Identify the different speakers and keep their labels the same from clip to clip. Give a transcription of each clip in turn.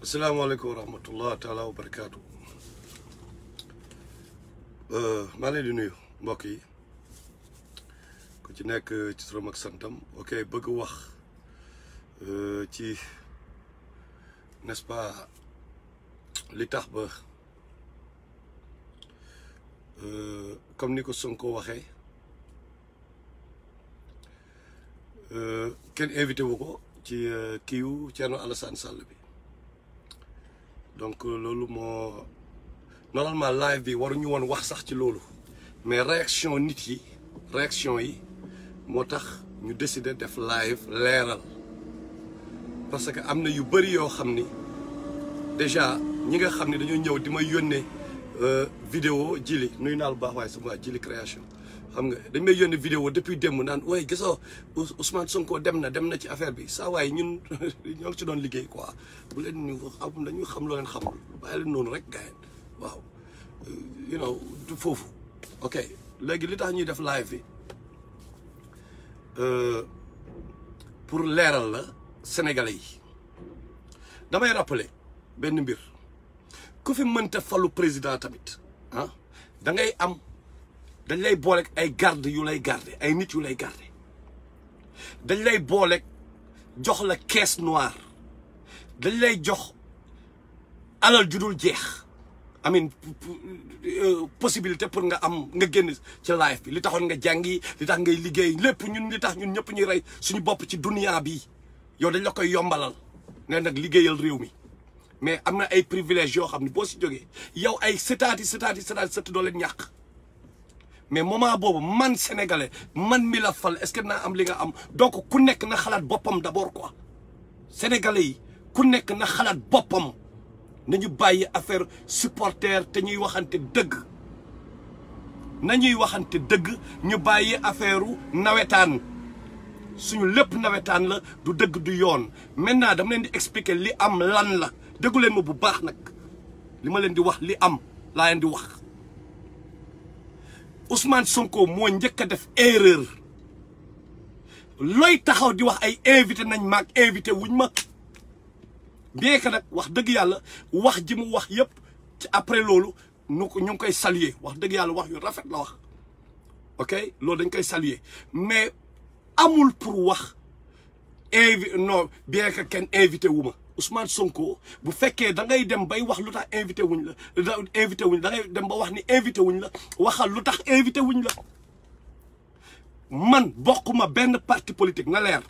Speaker 1: asalaamaaleykum wa rahmatullah taala wa barakaatu. maa ngi leen di nuyu mbokk yi ku ci nekk ci turam ak santam. ok bëgg wax ci n'est-ce pas li tax ba comme ni ko Sonko waxee kenn invité wu ko ci kiiwu Thierno Alassane Sall bi. donc loolu moo normalement live bi waruñu woon wax sax ci loolu mais réaction nit yi moo tax ñu décider def live leeral parce que am na yu bëri yoo xam ni déjà ñi nga xam ne dañoo ñëw di ma yónnee vidéo jili nuyu naa lu baax waaye sama jili création xam nga dañ may yónnee vidéo depuis démb naan waaye gisoo Ousmane Sonko dem na ci affaire bi saa waaye ñun ñoo ngi ci doon liggéey quoi bu leen ñu xam dañu xam loo leen xamul bàyyi leen noonu rek gars waaw you know du foofu. ok léegi li tax ñuy def live bi pour leeral la Sénégalais yi damay rappeler benn mbir ku fi mënta falu président tamit ah da ngay am. dañ lay booleeg ay garde yu lay garde ay nit yu lay garde dañ lay booleeg jox la caisse noire dañ lay jox alal ju dul jeex amin possibilité pour nga am nga génn ci live bi li taxoon nga jàngi li tax ngay liggéey lépp ñun li tax ñun ñëpp ñuy rey suñu bopp ci dunia bi yow dañ la koy yombalal ne nag liggéeyal réew mi mais am na ay privilèges yoo xam ne boo si jógee yow ay sëtaati doo leen ñàkk. mais moment boobu man sénégalais man mi la fal est-ce que naa am li nga am donc ku nekk na xalaat boppam d'abord quoi sénégalais yi ku nekk na xalaat boppam nañu bàyyi affaire supporter te ñuy waxante dëgg ñu bàyyi affaire nawetaan suñu lépp nawetaan la du dëgg du yoon. maintenant dama leen di expliquer li am lan la déggu leen ma bu baax nag li ma leen di wax li am laa leen di wax. Ousmane Sonko moo njëkk a def erreur looy taxaw di wax ay invité nañ maag invité wuñ ma bien que nag wax dëgg yàlla wax ji mu wax yëpp ci après loolu ñu ngi koy saluer wax dëgg yàlla wax yu rafet la wax ok loolu dañ koy saluer mais amul pour wax non bien que kenn invité wu ma Ousmane Sonko bu fekkee da ngay dem bay wax lu tax invité wuñ la da ngay dem ba wax ni invité wuñ la waxal lu tax invité wuñ la. man bokkuma benn parti politique na leer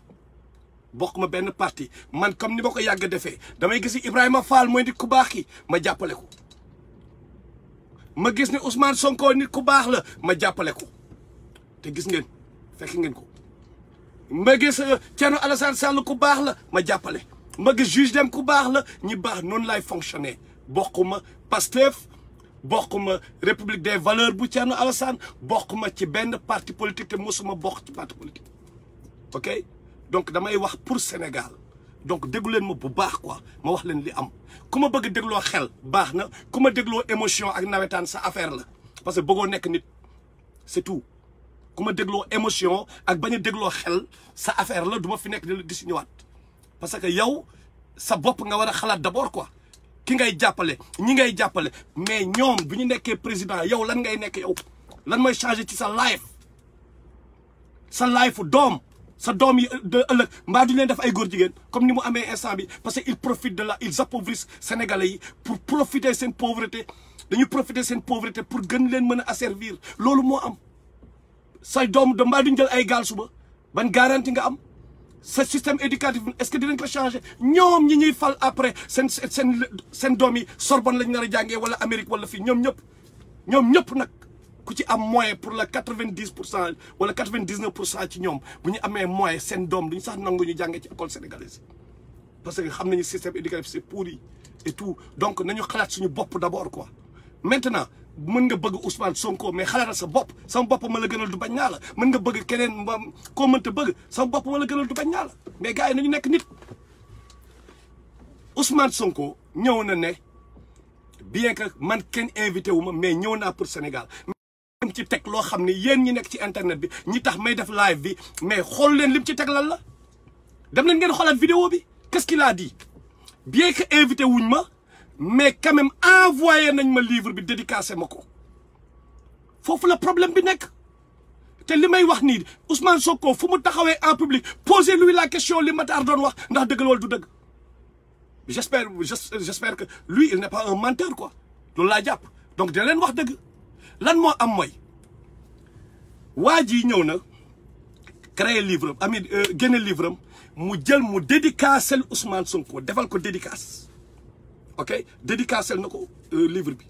Speaker 1: bokkuma benn parti man comme ni ma ko yàgg defee damay gis Ibrahima Fall mooy nit ku baax ki ma jàppale ko ma gis ne Ousmane Sonko nit ku baax la ma jàppale ko te gis ngeen fekk ngeen ko ma gis Thierno Alassane Sall ku baax la ma jàppale. ma gis juge dem ku baax la ñi baax noonu lay fonctionner bokkuma Pastef bokkuma République des valeurs bu Thierno Alassane bokkuma ci benn parti politique te mosuma bokk ci parti politique ok donc damay wax pour Sénégal donc déglu leen ma bu baax quoi ma wax leen li am ku ma bëgg dégloo xel baax na ku ma dégloo émotion ak nawetaan sa affaire la parce que bëggoo nekk nit c'est tout ku ma dégloo émotion ak bañ a dégloo xel sa affaire la du ma fi nekk di si ñëwaat. parce que yow sa bopp nga war a xalaat d'abord quoi ki ngay jàppale ñi ngay jàppale mais ñoom bu ñu nekkee président yow lan ngay nekk yow lan mooy changer ci sa life doom sa doom yi de ëllëg mbaa duñu leen def ay góor jigéen comme ni mu amee instant bi parce que ils profitent de là ils appauvrissent sénégalais yi pour profiter seen pauvreté dañuy profiter seen pauvreté pour gën leen mën a asservir loolu moo am say doom de mbaa duñ jël ay gaal suba ban garantie nga am. ce système éducatif est-ce que dinañ ko changer ñoom ñi ñuy fal après seen doom yi Sorbonne lañ nar a jàngee wala Amérique wala fii ñoom ñëpp nag ku ci am moyen pour la 90% wala 99% ci ñoom bu ñu amee moyen seen doom duñ sax nangu ñu jàngee ci école sénégalaise parce que xam nañu système éducatif c'est pourri et tout donc nañu xalaat suñu bopp d'abord quoi maintenant. mën nga bëgg Ousmane Sonko mais xalaatal sa bopp sama bopp ma la gënal du bañ naa la mën nga bëgg keneen koo mënta bëgg sama bopp ma la gënal du bañ naa la mais gars yi nañu nekk nit. Ousmane Sonko ñëw na ne bien que man kenn invité wu ma mais ñëw naa pour Sénégal. ci teg loo xam ne yéen ñi nekk ci internet bi ñi tax may def live bi mais xool leen lim ci teg lan la dem leen ngeen xoolaat vidéo bi qu'est-ce qu'il a dit bien que invité wuñ ma mais quand même envoyé nañ ma livre bi dédicacé ma ko foofu la problème bi nekk te li may wax nii Ousmane Sonko fu mu taxawee en public posez-lui la question li Matar doon wax ndax dëgg la wala du dëgg j'espère que lui il n'est pas un menteur quoi loolu laa jàpp donc dina leen wax dëgg lan moo am mooy waa ji ñëw na créer livre am génne livre am mu jël mu dédicacel Ousmane Sonko defal ko dédicace ok dédicacel na ko livre bi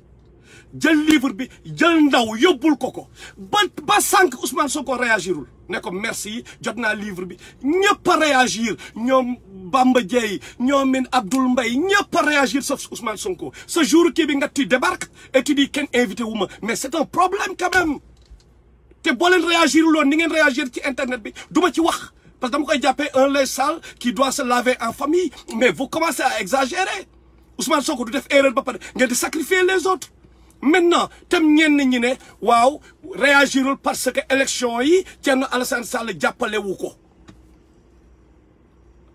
Speaker 1: jël livre bi jël ndaw yóbbul ko ba sànq Ousmane Sonko réagirul ne ko merci jot naa livre bi ñëpp a réagir ñoom Bamba Dieye ñoom min Abdoul Mbaye ñëpp a réagir sauf Ousmane Sonko ce jour kii bi nga tu débarques et tu dis kenn invité wu ma mais c'est un problème quand même te boo leen réagir loon ni ngeen réagir ci internet bi du ma ci wax parce que dama koy jàppee un linge sale qui doit se laver en famille mais vous commencez à exagérer Ousmane Sonko du def erreur ba pare ngeen di sacrifier les autres maintenant tam ñenn ñi ne waaw réagirul parce que élection yi Thierno Alassane Sall jàppale wu ko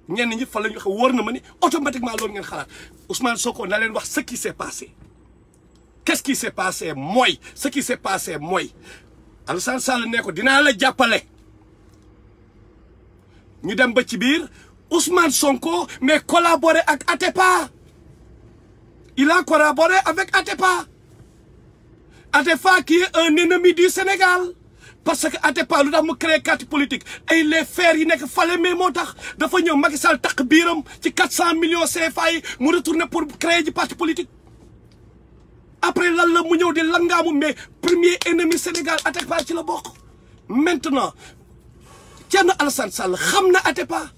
Speaker 1: ñenn ñi fa la ñu wax wóor na ma ni automatiquement loolu ngeen xalaat Ousmane Sonko na leen wax ce qui s'est passé qu'est-ce qui s'est passé mooy ce qui s'est passé mooy Alassane Sall ne ko dinaa la jàppale ñu dem ba ci biir Ousmane Sonko mais collaboré ak Atepa il a collaboré avec Atepa Atepa qui est un ennemi du Sénégal parce que Atepa lu tax mu créé parti politique ay les faire yi nekk fale mais moo tax dafa ñëw Macky Sall takk biiram ci 400 millions CFA yi mu retourné pour créer ji parti politique après lan la mu ñëw di langaamu mais premier ennemi Sénégal Atepa ci la bokk maintenant Thierno Alassane Sall xam na Atepa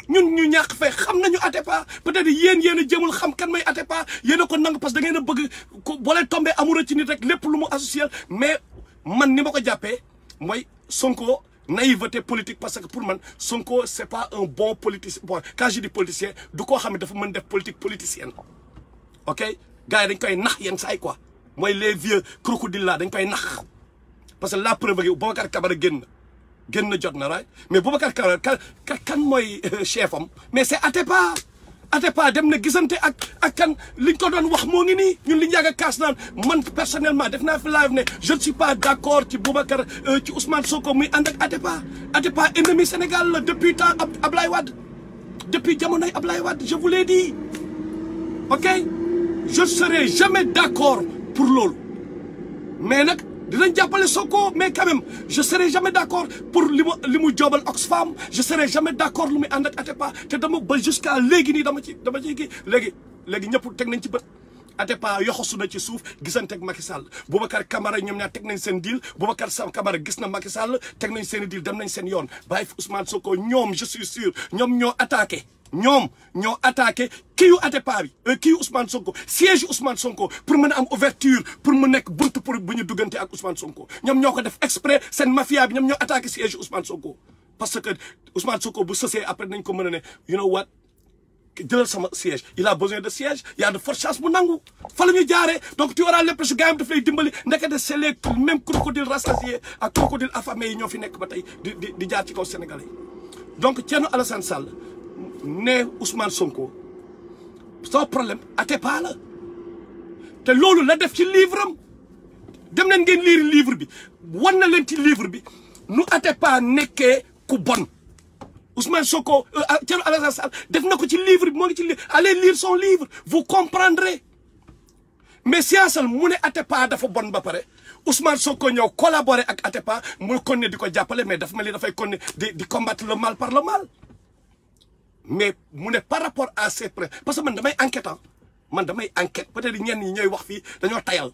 Speaker 1: ñun ñu ñàkk fay xam nañu Atepa peut-être yéen a jëmul xam kan mooy Atepa yéen a ko nangu parce que da ngeen a bëgg ko boo leen tombé amoureux ci nit rek lépp lu mu associé mais man ni ma ko jàppee mooy Sonko naïveté politique parce que pour man Sonko c'est pas un bon politicien bon quand je dis politicien du koo xam ne dafa mën def politique politicienne ok gars yi dañ koy nax yenn saa yi quoi mooy les vieux crocodiles là dañ koy nax parce que la preuve gi Boubacar Camara génn na jot na right mais Boubacar Camara kan mooy chef am mais c'est Atepa dem na gisante ak kan liñ ko doon wax moo ngi nii ñun liñ yàgg a kaas naan man personnellement def naa fi live ne je ne suis pas d'accord ci Boubacar ci Ousmane Sonko muy ànd ak Atepa ennemi Sénégal la depuis temps Ablaye Wade depuis jamonoy Ablaye Wade je vous l'ai dit ok je serai jamais d'accord pour loolu mais nag dinañ jàppale Sonko mais quand même je serai jamais d'accord pour li mu joobal Oxfam je serai jamais d'accord lu muy ànd ak Atepa te dama ba jusqu'à léegi nii dama ci kii léegi ñëpp teg nañ ci bët Atepa yoxosu na ci suuf gisante ak Macky Sall Boubacar Camara ñoom ñaar teg nañ seen deal Boubacar Camara gis na Macky Sall teg nañ seen deal dem nañ seen yoon bàyyi fi Ousmane Sonko ñoom je suis sûr ñoom ñoo attaqué kiiwu Atepa bi kiiwu Ousmane Sonko siège Ousmane Sonko pour mën a am ouverture pour mu nekk buntu pour bu ñu duggante ak Ousmane Sonko ñoom ñoo ko def exprès seen mafia bi ñoom ñoo attaqué siège Ousmane Sonko parce que Ousmane Sonko bu sësee après nañ ko mën a ne you know what jëlal sama siège il a besoin de siège il y a de fortes chances mu nangu fa la ñu jaaree donc tu auras l'impression gars yi daf lay dimbali ndekete c'est les mêmes crocodiles rassasiés ak crocodiles affamés yi ñoo fi nekk ba tey di jaar ci kaw Sénégalais yi donc Thierno Alassane Sall ne Ousmane Sonko son problème Atepa la te loolu la def ci livre am dem leen ngeen lire livre bi wan na leen ci livre bi nu Atepa nekkee ku bon Ousmane Sonko Thierno Alassane Sall def na ko ci livre bi moo ngi ci livre allez lire son livre vous comprendrez mais siyaasal mu ne Atepa dafa bon ba pare Ousmane Sonko ñëw collaborer ak Atepa mu konne di ko jàppale mais dafa mel ni dafay konne di combattre le mal par le mal mais mu ne par rapport à ces prêts parce que man damay enquêtant man damay enquête peut-être ñenn ñi ñooy wax fii dañoo tayal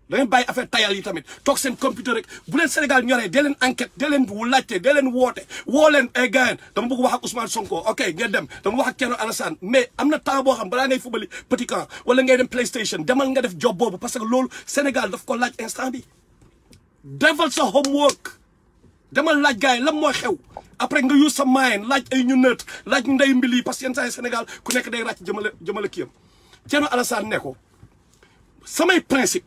Speaker 1: da ngeen bàyyi affaire tayal yi tamit toog seen computer rek bu leen Sénégal ñoree dee leen enquête dee leen wu laajte dee leen woote woo leen ay gars dama bëgg wax ak Ousmane Sonko ok ngeen dem dama wax ak Thierno Alassane mais am na temps boo xam balaa ngay fubali petit camp wala ngay dem PlayStation demal nga def job boobu parce que loolu Sénégal daf ko laaj instant bi defal sa homework demal laaj gars yi lan mooy xew après nga use sa moyen laaj ay ñu neutre laaj ndey mbili parce que yenn saa yi Sénégal ku nekk day ràcc jëmale kiyam Thierno Alassane ne ko samay principe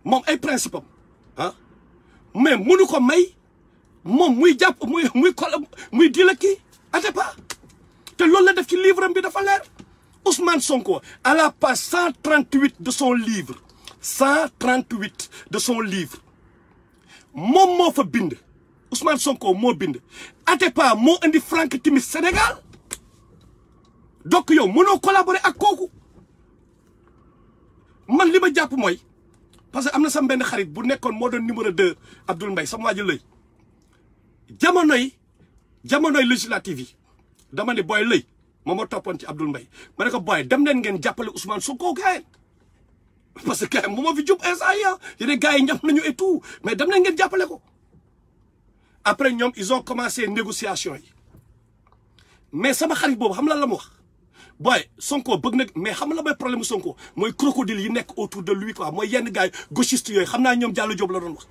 Speaker 1: moom ay principe am mais munu ko may moom muy jàpp muy di la kii Atepa te loolu la def ci livre am bi dafa leer Ousmane Sonko à la page 138 de son livre 138 de son livre moom moo fa bind Ousmane Sonko moo bind Atepa moo indi Frank Timis Sénégal donc yow mënoo collaborer ak kooku man li ma jàpp mooy parce que am na sama benn xarit bu nekkoon moo doon numéro 2 Abdoul Mbaye sama waaju lëy jamonoy législative yi dama ne booy lëy moom moo toppoon ci Abdoul Mbaye ma ne ko booy dem leen ngeen jàppale Ousmane Sonko gaay parce que gars yi moo fi jub instant yi yeneen gars yi ñam nañu et tout mais dem leen ngeen jàppale ko après ñoom ils ont commencé négociation yi mais sama xarit boobu xam lan la mu wax booy Sonko bëgg na mais xam la mooy problème Sonko mooy crocodile yi nekk autour de lui quoi mooy yenn gars yi gauchiste yooyu xam naa ñoom Diallo Diop la doon wax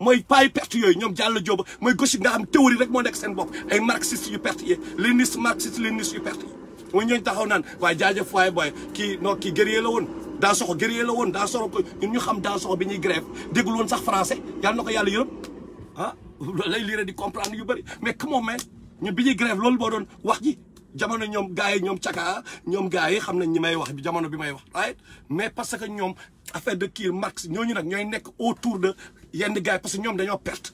Speaker 1: mooy payi perte yooyu ñoom Diallo Diop mooy gauchiste nga xam théorie rek moo nekk seen bopp ay marxiste yu perte yi léniniste marxiste léniniste yu perte yi mooy ñooñu taxaw naan waaye jaajëf waaye booy kii non kii guerrier la woon daa soxo guerrier la woon daa soxo ko ñun ñu xam daa soxo bi ñuy grève déggul woon sax français yàlla na ko yàlla yërëm ah lay lire di comprendre yu bëri mais comment mais ñun bi ñuy grève loolu boo doon wax ji jamono ñoom gars yi ñoom caka ñoom gars yi xam nañ ñi may wax bi jamono bi may wax right mais parce que ñoom affaire de kii Marx ñooñu nag ñooy nekk autour de yenn gars yi parce que ñoom dañoo perte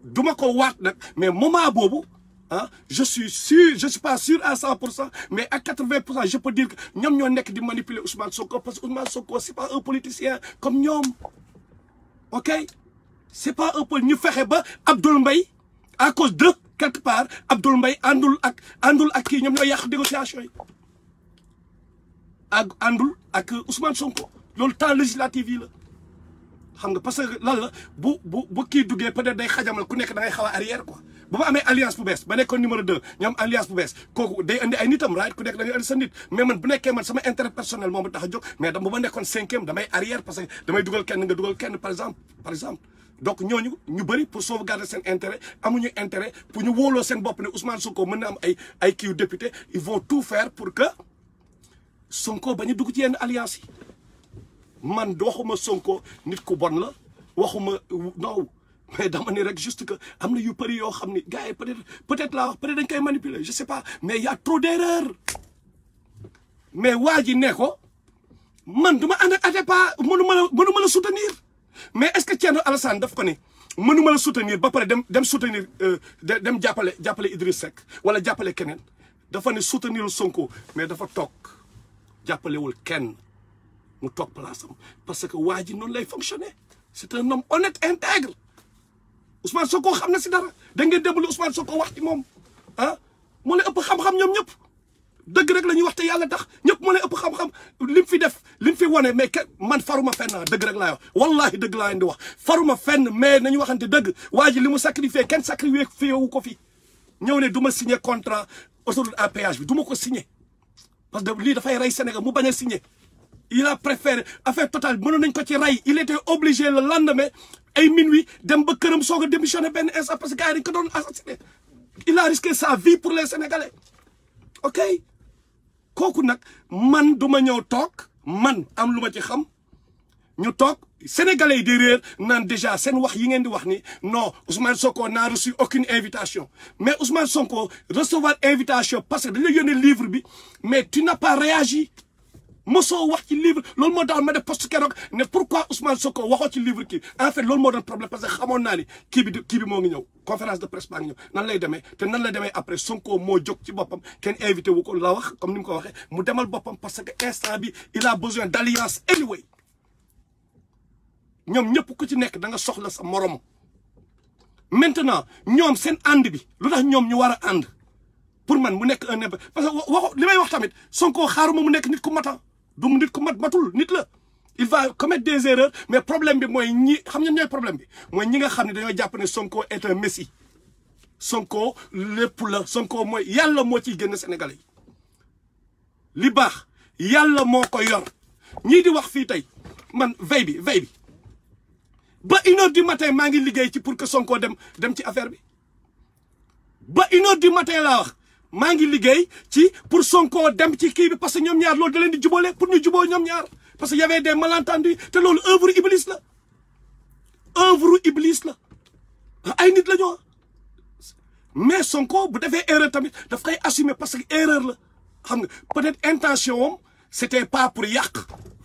Speaker 1: duma ko waat nag mais moment boobu ah je suis pas sûr à 100% mais à 80% je peux dire que ñoom ñoo nekk di manipuler Ousmane Sonko parce que Ousmane Sonko c'est pas un politicien comme ñoom ok c'est pas un peu ñu fexe ba Abdoul Mbaye à cause de quelque part Abdoul Mbaye àndul ak kii ñoom ñoo yàq négociation yi ak àndul ak Ousmane Sonko loolu temps législative yi la xam nga parce que lan la bu kii duggee peut-être day xajamal ku nekk da ngay xaw a arrière quoi bu ma amee alliance bu bees ba nekkoon numéro 2 ñoom alliance bu bees kooku day andi ay nitam right ku nekk da ngay andi sa nit mais man bu nekkee man sama intérêt personnel moom tax a jóg mais bu ma nekkoon 5e damay arrière parce que damay dugal kenn nga dugal kenn par exemple donc ñooñu ñu bëri pour sauvegarder seen intérêt amuñu intérêt pour ñu wóoloo seen bopp ne Ousmane Sonko mën na am ay kii député ils vont tout faire pour que Sonko bañ a dugg ci yenn alliance yi man waxuma Sonko nit ku bon la waxuma non mais dama ni rek juste que am na yu bëri yoo xam ni gars yi peut-être laa wax peut-être dañ koy manipuler je sais pas mais y a trop d'erreurs mais waa ji ne ko man du ma ànd ak Atepa mënuma la soutenir mais est-ce que Thierno Alassane daf ko ne mënuma la soutenir ba pare dem soutenir dem jàppale Idriss Seck wala jàppale keneen dafa ne soutenir Sonko mais dafa toog jàppalewul kenn mu toog place am parce que waa ji noonu lay fonctionner c'est un homme honnête intègre Ousmane Sonko xam na si dara da ngeen déglu Ousmane Sonko wax ci moom ah moo lay ëpp xam-xam ñoom ñëpp dëgg rek la ñuy wax te yàlla tax ñëpp moo lay ëpp xam-xam lim fi def lim fi wane mais man faruma fenn dëgg rek laay wax wallahi dëgg laa leen di wax faruma fenn mais nañu waxante dëgg waa ji li mu sacrifié kenn sacrifié wu ko fi ñëw ne du ma signé contrat autoroute à péage bi du ma ko signé parce que lii dafay rey Sénégal mu bañ a signé il a préféré affaire totale mënoon nañ ko ci rey il était obligé le lendemain ay minuit dem ba këram soog a démissionné benn instant parce que gars yi dañ ko doon assassiné il a risqué sa vie pour les Sénégalais ok kooku nag man du ma ñëw toog man am lu ma ci xam ñu toog Sénégalais yi di réer naan déjà seen wax yi ngeen di wax ni non Ousmane Sonko n'a reçu aucune invitation mais Ousmane Sonko recevoir invitation parce que dañ la yónnee livre bi mais tu n'as pas réagi mosoo wax ci livre loolu moo tax ma def poste keroog ne pourquoi Ousmane Sonko waxoo ci livre kii en fait loolu moo doon problème parce que xamoon naa ni kii bi moo ngi ñëw conférence de presse baa ngi ñëw nan lay demee te nan lay demee après Sonko moo jóg ci boppam kenn invité wu ko la wax comme ni mu ko waxee mu demal boppam parce que instant bi il a besoin d'alliance anyway ñoom ñëpp ku ci nekk da nga soxla sa morom maintenant ñoom seen ànd bi lu tax ñoom ñu war a ànd pour man mu nekk un parce que waxu li may wax tamit Sonko xaaruma mu nekk nit ku matan du nit ku matul nit la il va commettre des erreurs mais problème bi mooy ñi xam nga ñooy problème bi mooy ñi nga xam ne dañoo jàpp ne Sonko est un messie Sonko lépp la Sonko mooy yàlla moo ciy génn Sénégalais yi li baax yàlla moo ko yor ñii di wax fii tey man veille bi ba 1h du matin maa ngi liggéey ci pour que Sonko dem ci affaire bi ba 1h du matin laa wax maa ngi liggéey ci pour Sonko dem ci kii bi parce que ñoom ñaar loolu da leen di jubóole pour ñu jubóo ñoom ñaar parce que y avait des malentendus te loolu œuvre iblis la ay nit la ñoo mais Sonko bu defee erreur tamit daf koy assumer parce que erreur la xam nga peut-être intention c'était pas pour yàq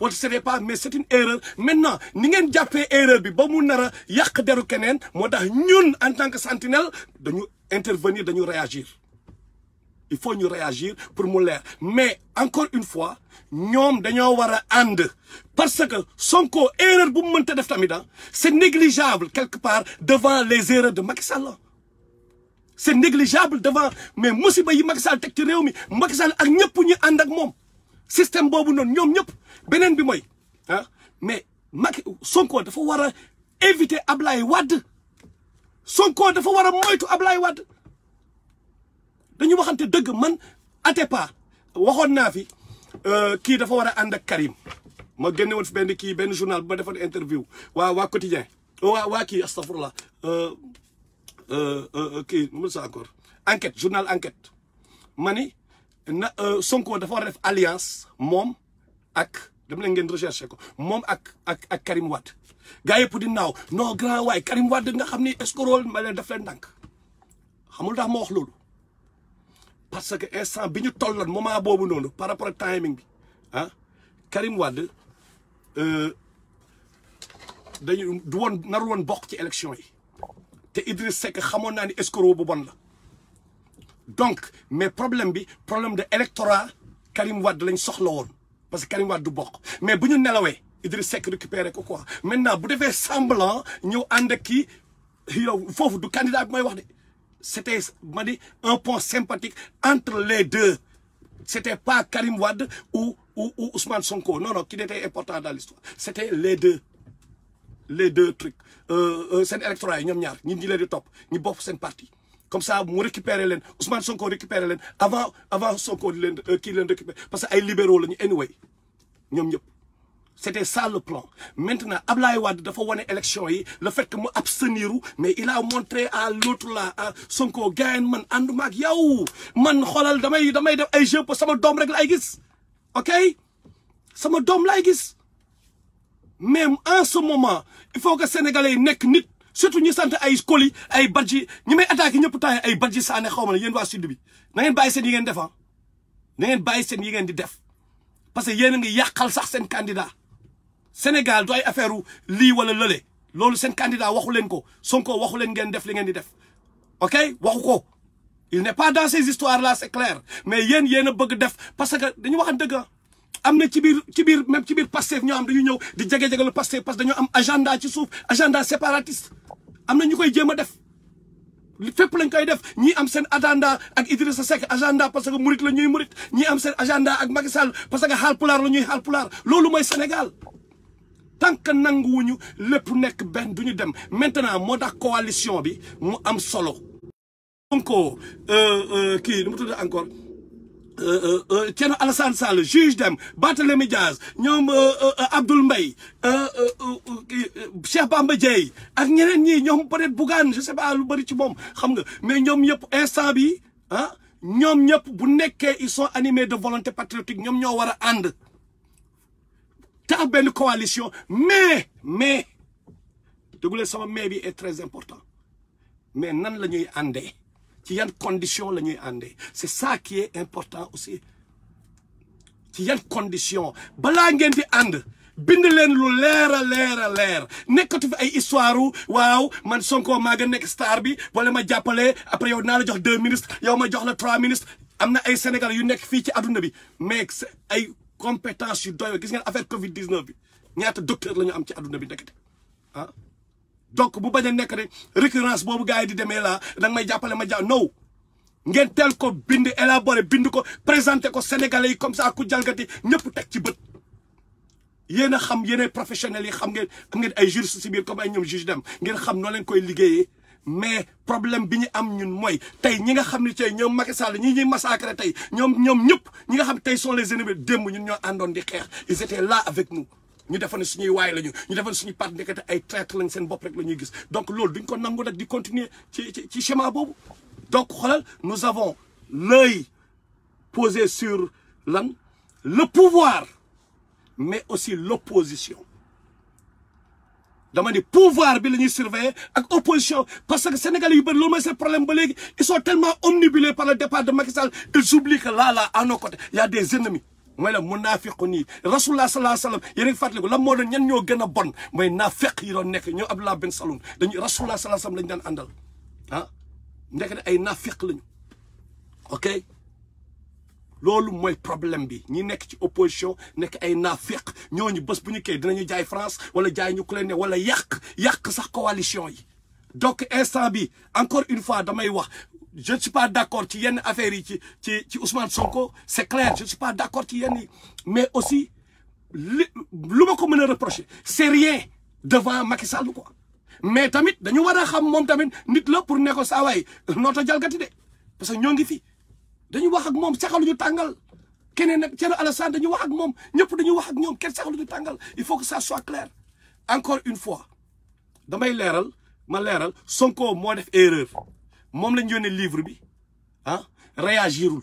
Speaker 1: wala c'était pas mais c'est une erreur maintenant ni ngeen jàppee erreur bi ba mu nar a yàq deru keneen moo tax ñun en tant que sentinelle dañu intervenir dañu réagir il faut ñu réagir pour mu leer mais encore une fois ñoom dañoo war a ànd parce que Sonko erreur bu mu mënta def tamit c'est négligeable quelque part devant les erreurs de Macky Sall c'est négligeable devant mais musiba yi Macky Sall teg ci réew mi Macky Sall ak ñëpp ñu ànd ak moom système boobu noonu ñoom ñëpp beneen bi mooy mais Macky Sonko dafa war a éviter Ablaye Wade Sonko dafa war a moytu Ablaye Wade dañu waxante dëgg man Atepa waxoon naa fi kii dafa war a ànd ak Karim ma génne woon fi benn journal bu ma defoon interview waa quotidien waa kii astafurlah kii nu mu sa encore enquête journal enquête ma ni na Sonko dafa war a def alliance moom ak dem leen ngeen recherché ko moom ak Karim Wade gars yëpp di naaw non grand waay Karim Wade nga xam ni escroc ma leen def leen ndànk xamul tax ma wax loolu parce que instant bi ñu tolloon moment boobu noonu par rapport ak timing bi Karim Wade dañu du woon narul woon bokk ci élection yi te Idriss Seck xamoon naa ni escroc bu bon la donc mais problème de électorat Karim Wade lañ soxla woon parce que Karim Wade du bokk mais bu ñu nelawee Idriss Seck récupéré ko quoi maintenant bu defee semblant ñëw ànd ak kii yow foofu du candidat bi may wax de c'était ma di un point sympathique entre les deux c'était pas Karim Wade ou Ousmane Sonko non qui était important dans l'histoire c'était les deux trucs seen électorat yi ñoom ñaar ñi leen di topp ñi bokk seen parti comme ça mu récupérer leen Ousmane Sonko récupérer leen avant Sonko di leen kii leen récupérer parce que ay libéraux lañu anyway ñoom ñëpp c'était ça le plan maintenant Ablaye Wade dafa wane élection yi le fait que mu abstenir mais il a montré à l'autre là à Sonko gayen man ànduma ak yow man xoolal damay def ay jeu pour sama doom rek laay gis ok sama doom laay gis même en ce moment il faut que sénégalais yi nekk nit surtout ñu sant ay Koli ay Badji ñi may attaqué ñëpp temps ay Badji Sané xaw ma ne yéen waa sud bi na ngeen bàyyi seen yi ngeen def na ngeen bàyyi seen yi ngeen di def parce que yéen a ngi yàqal sax seen candidat Sénégal du ay affaire lii wala lële loolu seen candidat waxu leen ko Sonko waxu leen ngeen def li ngeen di def ok waxu ko il n'est pas dans ces histoires là c'est clair mais yéen a bëgg def parce que dañu waxan dëgg am na ci biir même ci biir Pastef ñoo am dañu ñëw di jege-jegalu Pastef parce que dañoo am agenda ci suuf agenda séparatiste am na ñu koy jéem a def fépp lañ koy def ñii am seen agenda ak Idrissa Seck agenda parce que murit la ñuy murit ñii am seen agenda ak Macky Sall parce que Haalpulaar la ñuy Haalpulaar loolu mooy Sénégal tant que nanguwuñu lépp nekk benn duñu dem maintenant moo tax coalition bi mu am solo donc kii nu mu tudd encore Thierno Alassane Sall juge dem Barthélémy Diaz ñoom Abdoul Mbaye Cheikh Bamba Dièye ak ñeneen ñi ñoom peut-être Bougane je sais pas lu bëri ci moom xam nga mais ñoom ñëpp instant bi ñoom ñëpp bu nekkee ils sont animés de volonté patriotique ñoom ñoo war a ànd te am benn coalition mais dégguleen sama mais bi est très important mais nan la ñuy àndee ci yan condition la ñuy àndee c'est ça qui est important aussi ci yan condition balaa ngeen di ànd bind leen lu leer a leer nekkatu fi ay histoire waaw man Sonko maa nga nekk star bi wala ma jàppale après yow naa la jox 2 ministres yow ma jox la 3 ministres am na ay Sénégal yu nekk fii ci adduna bi mais ay compétence yu doy gis ngeen affaire Covid 19 bi ñaata docteur la ñu am ci adduna bi ndekete donc bu bañ a nekk rek récurrence boobu gars yi di demee là danga may jàppale ma no ngeen teel ko bind élaboré bind ko présenté ko Sénégalais yi comme ça ku jalgati ñëpp teg ci bët yéen a xam yéen ay professionnels yi xam ngeen ay juristes si biir comme ay ñoom juge dem ngeen xam noo leen koy liggéeyee mais problème bi ñu am ñun mooy tey ñi nga xam ne tey ñoom Macky Sall ñi ñuy massacré tey ñoom ñëpp ñi nga xam tey sont les ennemis démb ñun ñoo àndoon di xeex ils étaient là avec nous ñu defoon ne suñuy waay lañu ñu defoon suñuy part nekkate ay traître lañ seen bopp rek la ñuy gis donc loolu duñ ko nangu nag di continuer ci schéma boobu donc xoolal nous avons l'œil posé sur le pouvoir mais aussi l'opposition dama ni pouvoir bi la ñuy surveiller ak opposition parce que Sénégalais yu bëri loolu mooy seen problème ba léegi ils sont tellement omnibulés par le départ de Macky Sall ils oublient que là à nos côtés il y a des ennemis mooy la munaafiqu nii rasulullah sallallahu alayhi wa sallam yéen a ngi fàttaliku lan moo doon ñan ñoo gën a bon mooy naafeq yi doon nekk ñoo Abdullah Ben Saloum dañuy rasulullah sallallahu alayhi wa sallam lañu daan àndal ah ndekk ne ay naafeq lañu ok loolu mooy problème bi ñi nekk ci opposition nekk ay naafeq ñooñu bés bu ñu kay dinañu jaay France wala jaay ñu ku leen ne wala yàq sax coalition yi donc instant bi encore une fois damay wax je ne suis pas d'accord ci yenn affaires yi ci Ousmane Sonko c'est clair je ne suis pas d'accord ci yenn yi mais aussi lu ma ko mën a reprocher c'est rien devant Macky Sall quoi mais tamit dañu war a xam moom tamit nit la pour ne ko saa waay noota jalgati de parce que ñoo ngi fi dañu wax ak moom saxaluñu tàngal keneen nag Thierno Alassane dañu wax ak moom ñëpp dañu wax ak ñoom kenn saxaluñu tàngal il faut que ça soit clair encore une fois damay ma leeral Sonko moo def erreur moom lañ yónnee livre bi ah réagirul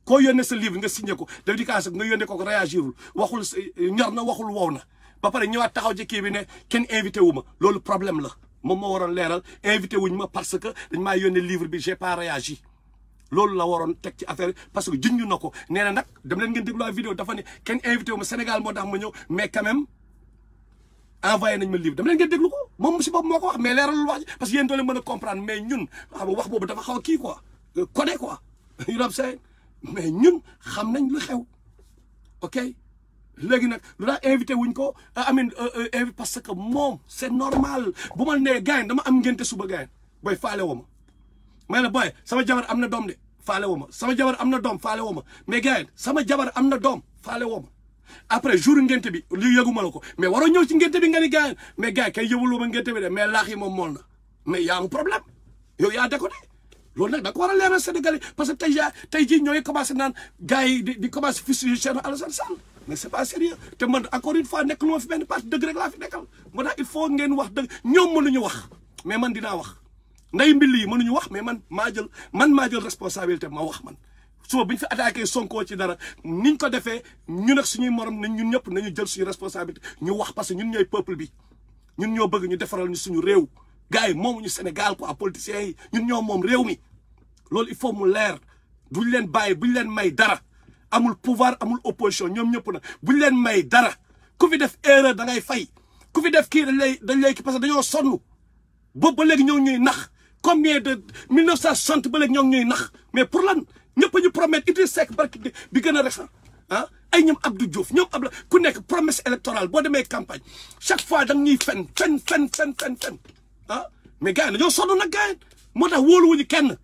Speaker 1: koo yónnee sa livre nga signé ko daf di kaas nga yónnee ko réagirul waxul ñor na waxul wow na ba pare ñëwaat taxaw ci kii bi ne kenn invité wu ma loolu problème la moom moo waroon leeral invité wuñ ma parce que dañ maa yónnee livre bi j'ai pas réagi loolu la waroon teg ci affaire parce que junj na ko nee na nag dem leen ngeen déglu la vidéo dafa ne kenn invité wu ma Sénégal moo tax ma ñëw mais quand même envoyé nañ ma livre dama leen ngeen déglu ko moom si bopp moo ko wax mais leeralul wax ji parce que yéen doo leen mën a comprendre mais ñun xam nga wax boobu dafa xaw a kii quoi codé quoi you know what I'm saying mais ñun xam nañ lu xew ok léegi nag lu daa invité wuñ ko amin invité parce que moom c'est normal bu ma nee gaañ dama am ngénte suba gaañ booy faale woo ma may na booy sama jabar am na doom de faale woo ma sama jabar am na doom faale woo ma mais gaañ sama jabar am na doom faale woo ma après jour ngénte bi li yëguma la ko mais waroo ñëw ci ngénte bi nga ni gaañ mais gaañ kay yëwuloo ma ngénte bi de mais laax yi moom mool na mais y a un problème yow yaa déconné loolu nag da ko war a leeral Sénégalais parce que tey jii ñooy commencé naan gars yi di commencé fusiller Thierno Alassane Sall mais c'est pas sérieux te man encore une fois nekk lu ma fi benn parti dëgg rek laa fi nekkal moo tax il faut ngeen wax dëgg ñoom mënuñu wax mais man dinaa wax nday mbill yi mënuñu wax mais man maa jël responsabilité ma wax man suba bu ñu fi attaqué Sonko ci dara niñ ko defee ñun ak suñuy morom nañ ñun ñëpp nañu jël suñu responsabilité ñu wax parce que ñun ñooy peuple bi ñun ñoo bëgg ñu defaral ñu suñu réew gars yi moomuñu Sénégal quoi politiciens yi ñun ñoo moom réew mi loolu il faut mu leer duñ leen bàyyi buñ leen may dara amul pouvoir amul opposition ñoom ñëpp na buñ leen may dara ku fi def erreur da ngay fay ku fi def kii dañ lay kii parce que dañoo sonn boobu ba léegi ñoo ñuy nax combien de 1960 ba léegi ñoo ñuy nax mais pour lan ñëpp ñu promettre Idrissa Seck barki bi gën a récent ah ay ñoom Abdou Diouf ñoom Abla ku nekk promesse électorale boo demee campagne chaque fois da nga ñuy fen ah mais gars yi dañoo sonn nag gars yi moo tax wóoluwuñu kenn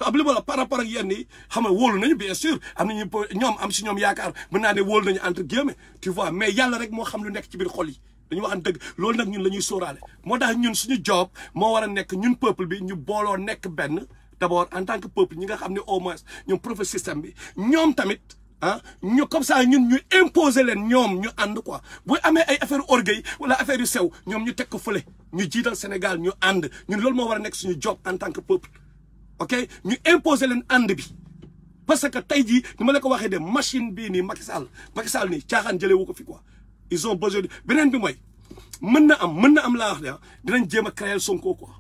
Speaker 1: ab li ma la par rapport ak yenn yi xam nga wóolu nañu bien sûr am nañu ñoom am si ñoom yaakaar mën naa ne wóolu nañu entre guillemets tu vois mais yàlla rek moo xam lu nekk ci biir xol yi dañu waxan dëgg loolu nag ñun la ñuy sóoraale moo tax ñun suñu job moo war a nekk ñun peuple bi ñu booloo nekk benn d'abord en tant que peuple ñi nga xam ne au moins ñoom professeur système bi ñoom tamit ah ñu comme ça ñun ñu imposer leen ñoom ñu ànd quoi bu amee ay affaire orgueil wala affaire yu sew ñoom ñu teg ko fële ñu jiital Sénégal ñu ànd ñun loolu moo war a nekk suñu job en tant que peuple ok ñu imposer leen ànd bi parce que tey jii ni ma la ko waxee de machine bii nii Macky Sall nii caaxaan jëlee wu ko fi quoi ils ont besoin de beneen bi mooy mën na am laa wax de dinañ jéem a créer Sonko quoi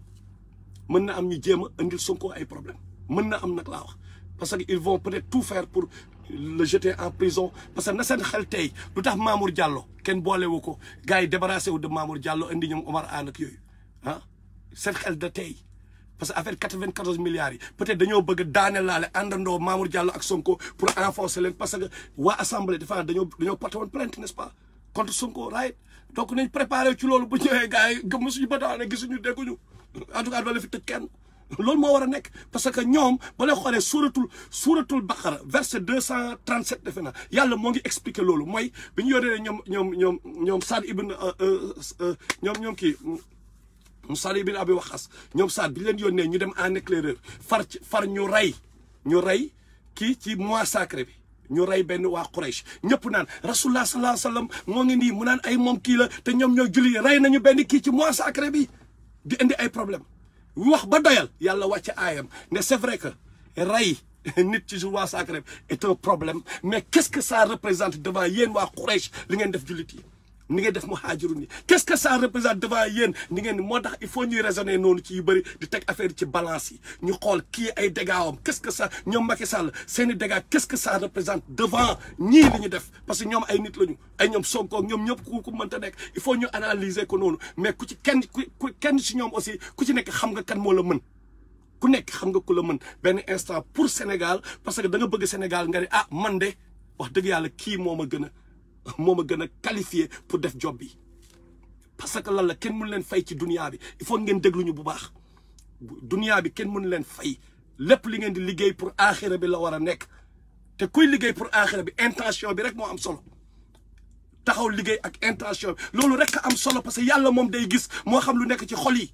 Speaker 1: mën na am ñu jéem a indil Sonko ay problème mën na am nag laa wax parce que ils vont peut-être tout faire pour le jeter en prison parce que na seen xel tey lu tax Mamour Diallo kenn boolewu ko gars yi débarrassé wu de Mamour Diallo indi ñoom Omar Anne ak yooyu ah seen xel da tey parce que affaire 94 milliards yi peut-être dañoo bëgg daane laale àndandoo Mamour Diallo ak Sonko pour enfoncer leen parce que waa assemblée dafa dañoo porté woon plainte n'est-ce pas contre Sonko right donc nañ préparé ci loolu bu ñëwee gars yi gëm suñu bataane gisuñu dégguñu en tout cas doo la fi tëj kenn loolu moo war a nekk parce que ñoom ba lay xoolee suuratul Baqara verset 237 defe na yàlla moo ngi expliqué loolu mooy bi ñu yoree ñoom Saad ibn ñoom kii Saad ibn Abi Waqas ñoom Saad bi ñu leen yónnee ñu dem en éclaireur far ñu rey kii ci mois sacré bi ñu rey benn waa Quraysh ñëpp naan rasulullah sallallahu alayhi wa sallam moo ngi nii mu naan ay moom kii la te ñoom ñoo julli rey nañu benn kii ci mois sacré bi di indi ay problème wax ba doyal yàlla wàcce aayam ne c'est vrai que rey nit ci mois sacré est un problème mais qu'est-ce que ça représente devant yéen waa Quraysh li ngeen def jullit yi ni ngeen def muhaajiroon yi qu'est-ce que ça représente devant yéen ni ngeen moo tax il faut ñuy raisonner noonu ci yu bëri di teg affaire ci balance yi ñu xool kii ay dégâts am qu'est-ce que ça ñoom Macky Sall seeni dégâts qu'est-ce que ça représente devant ñii li ñu def parce que ñoom ay nit lañu ay ñoom Sonko ñoom ñëpp ku mënta nekk il faut ñu analyser ko noonu mais ku ci kenn ci ñoom aussi ku ci nekk xam nga kan moo la mën ku nekk xam nga ku la mën benn instant pour Sénégal parce que da nga bëgg Sénégal nga ne ah man de wax dëgg yàlla kii moo ma gën a qualifié pour def job bi parce que lan la kenn mënu leen fay ci dunia bi il faut ngeen déglu ñu bu baax dunia bi kenn mënu leen fay lépp li ngeen di liggéey pour aaxira bi la war a nekk te kuy liggéey pour aaxira bi intention bi rek moo am solo taxaw liggéey ak intention bi loolu rek am solo parce que yàlla moom day gis moo xam lu nekk ci xol yi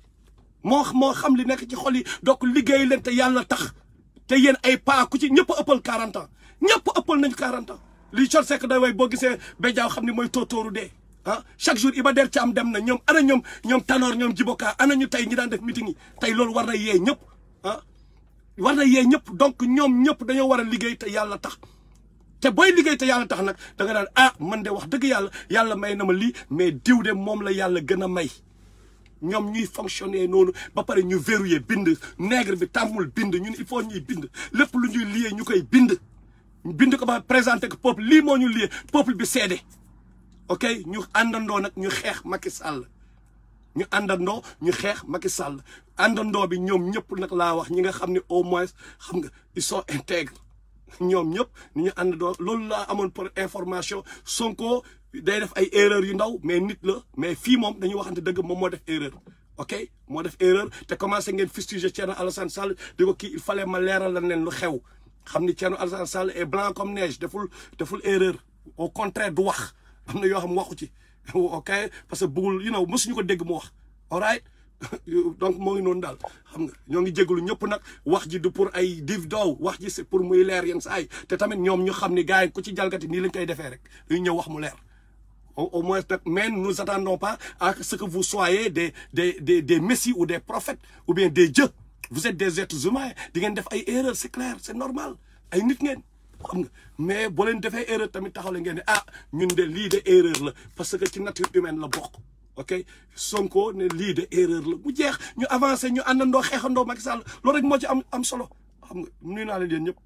Speaker 1: moo xam li nekk ci xol yi donc liggéey leen te yàlla tax te yéen ay paa ku ci ñëpp ëppal 40 ans ñëpp ëppal nañu 40 ans li Thione Seck day way boo gisee béjaaw xam ne mooy tóotóoru dee ah chaque jour Iba Der Thiam dem na ñoom ana ñoom Tanor ñoom Djiboka ana ñu tey ñi daan def meeting yi tey loolu war na yee ñëpp ah war na yee ñëpp donc ñoom ñëpp dañoo war a liggéey te yàlla tax te booy liggéey te yàlla tax nag da nga daan ah man de wax dëgg yàlla may na ma lii mais diw de moom la yàlla gën a may ñoom ñuy fonctionner noonu ba pare ñu verrouiller bind nègre bi tàmmul bind ñun il faut ñuy bind lépp lu ñuy lié ñu koy bind ko ba présenté ko peuple lii moo ñu lié peuple bi seede ok ñu àndandoo nag ñu xeex Macky Sall ñu àndandoo ñu xeex Macky Sall àndandoo bi ñoom ñëpp nag laa wax ñi nga xam ne au moins xam nga ils sont intègres ñoom ñëpp ni ñu àndandoo loolu laa amoon pour information Sonko day def ay erreurs yu ndaw mais nit la mais fii moom dañuy waxante dëgg moom moo def erreur ok moo def erreur te commencé ngeen fustiger Thierno Alassane Sall di ko kii il fallait ma leeral la leen lu xew xam ni Thierno Alassane Sall est blanc comme neige deful erreur au contraire du wax am na yoo xam waxu ci ok parce que bëggul mësuñu ko dégg mu wax all right donc moo ngi noonu daal xam nga ñoo ngi jégalu ñëpp nag wax ji du pour ay div doow wax ji c'est pour muy leer yenn saa yi te tamit ñoom ñu xam ni gars yi ku ci jalgati nii lañ koy defee rek dañu ñëw wax mu leer au moins nag mais nous attendons pas à ce que vous soyez des messies ou des prophètes ou bien des dieux vous êtes des êtres humains di ngeen def ay erreurs c'est clair c'est normal ay nit ngeen xam nga mais boo leen defee erreur tamit taxaw la ngeen ne ah ñun de lii de erreur la parce que ci nature humaine la bokk ok Sonko ne lii de erreur la mu jeex ñu avancé ñu àndandoo xeexandoo Macky Sall loolu rek moo ci am solo xam nga nuyu naa leen yéen ñëpp